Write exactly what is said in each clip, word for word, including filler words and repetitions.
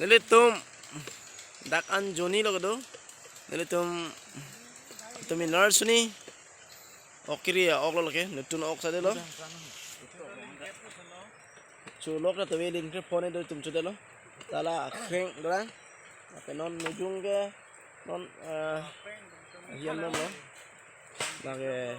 Nelitum dak an jonni lo kedo. Nelitum, tumi nar suni. Ok kiri ya, ok lo lake. Nutun ok sade lo. Chulok na tumi lin ke phone do tum chude lo. Tala akreng dorang. Ape non nujung ke non, eh, hian non lo. Lake.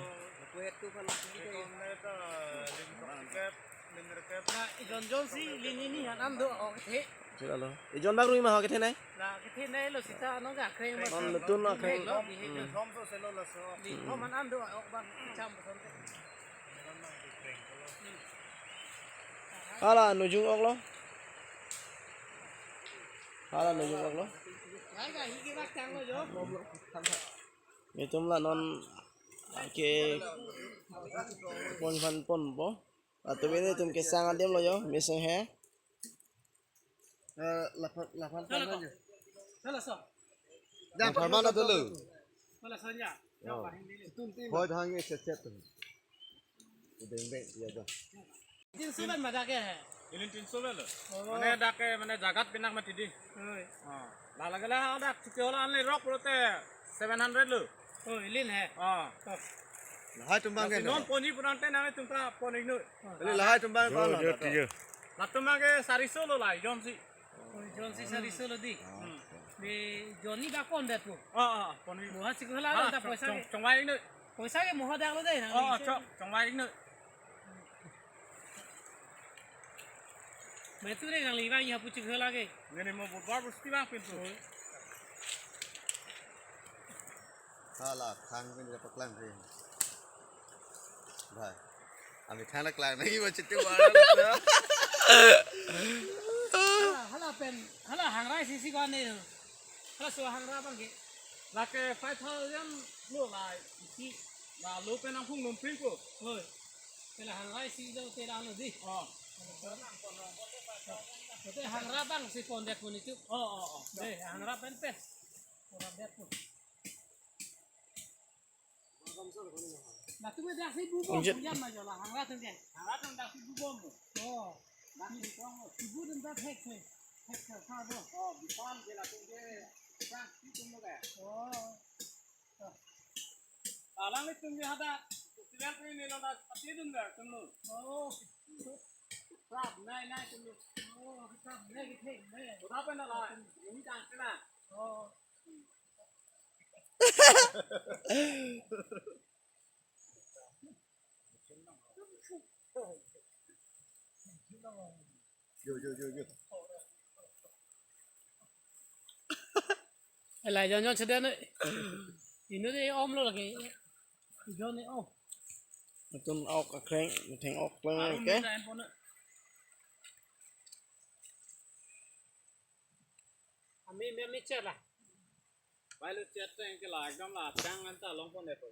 Na ijon jon si lin ini han an do ok the. Sila lo. Ijon bak rui ma ho kethe nai? La kethe nai lo sita ano ga kreng ma. Non nutun akreng. Lo di he. Hmm. Di ho man an do ok bang cham bosonte. Hala nujung ok lo. Hala nujung ok lo. Nai ga hi ki bak chang lo jo. Itum la non ke pon phan ponpo. Latum ini tum kesang adim lo jo, mesen he. Eh, laphan, laphan Salah tanggal kok. Salah so. Laphan mana dulu? Salah so ya. Oh. Hoi hang ye chet chet tu. Beng beng ya ba. Tinso ban ma dak ke he. Ilin tinso lo. Oh. Mane dak ke mane jagat pinak mati di. Oi. Ah. La lagale ha dak chuti hola anle rok pulote seven hundred lo. Oh, ilin he. Ah. Oh. Lahai tumbang ke non poni purante nang tumta poni nu. Lahai tumbang ko lo. Latum ke sariso lo la ijon si. Oh, ijon si sariso lo di. Hmm. Di jonni ba kon dat po. Ah, ah, poni. Moha si ko la ta poisa ke. Chongwai nu. Poisa ke moha dak lo de nang. Ah, chong, chongwai nu. Metu re nang liva ya puchik hola ke. Ngene mo bor bor busti bang pintu. Hala khang pin paklang re. Bhai. Ami khang paklang nai ma chitu ba. Hala, hala pen, hala hangrai sisi ko ne. Hala so hangra bang ke. Lake five thousand lo lai isi. La lo pen ang phung nom pin ko. Oi. Te la hangra isi jo te la lo di. Oh. Te hangra bang si pon det pun itu. Oh, oh, oh. Te hangra pen pen. Pon det pun. Latum ke dak si bubom, Ongjet. Pujan ma jo la hangra tum ke. Hangra tum dak si bubom. Oh. Dak si tong. Ibu tum dak hek se. Hek se sa bo. Oh, bipan je latum ke. Sang si tum lo ke. Oh. Alangli tum ke hadak festival kri ni lo dak pati dun dak tum lo. Oh. Prap nai nai tum lo. Oh, prap nai ke thek nai. Udah apa na la? Ini tang kena. Oh. Yo, yo, yo, yo. Ala jon jon sede ne. Inu de om lo lagi. Jon ne om. Nutun ok akreng, nutun ok pleng. Arum ke. Ami me mi chela. Bai lo chet teng ke la ekdom la chang anta long pon de po.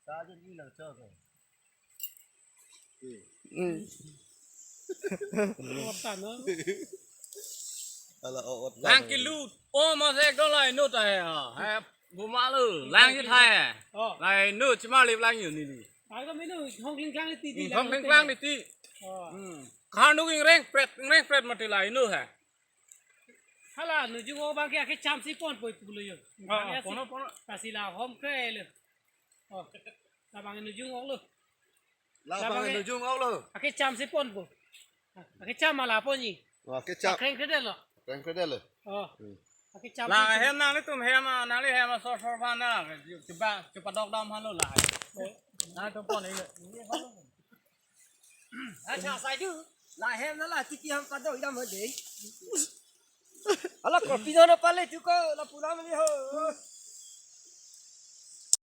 Sa jun i lang cho ko. Hmm. Ala o ot. Lang kilu. O ma se ekdom la inut ta he. He buma lo. Lang ji thai. Oh. La inut chima lip lang yu ni ni. Ai ko minu thong kling klang ti di. Thong kling klang ti. Oh. Hmm. Khan nu ing reng pret, ing reng pret mati la inut he. Hala nujung ok bang ke ake cham si pon poi pulo yo. Ah, ah, pono, pono. Kasi la hom ke lo. Oh. Labang nujung ok lo. Labang nujung ok lo. Ake cham si pon po. Ake cham ala pon ni. Oh, ake cham. Akreng kede lo. Akreng kede lo. Oh. Hmm. Ake cham. La hem nang ni tum hem nang ni hem so so phan na. Coba coba dok dam halo la. Oh. Na tum pon ni lo. Acha sai du. La hem na la titi ham padok dam ho de. Ala kopi na pale tu ko la pulang ni ho.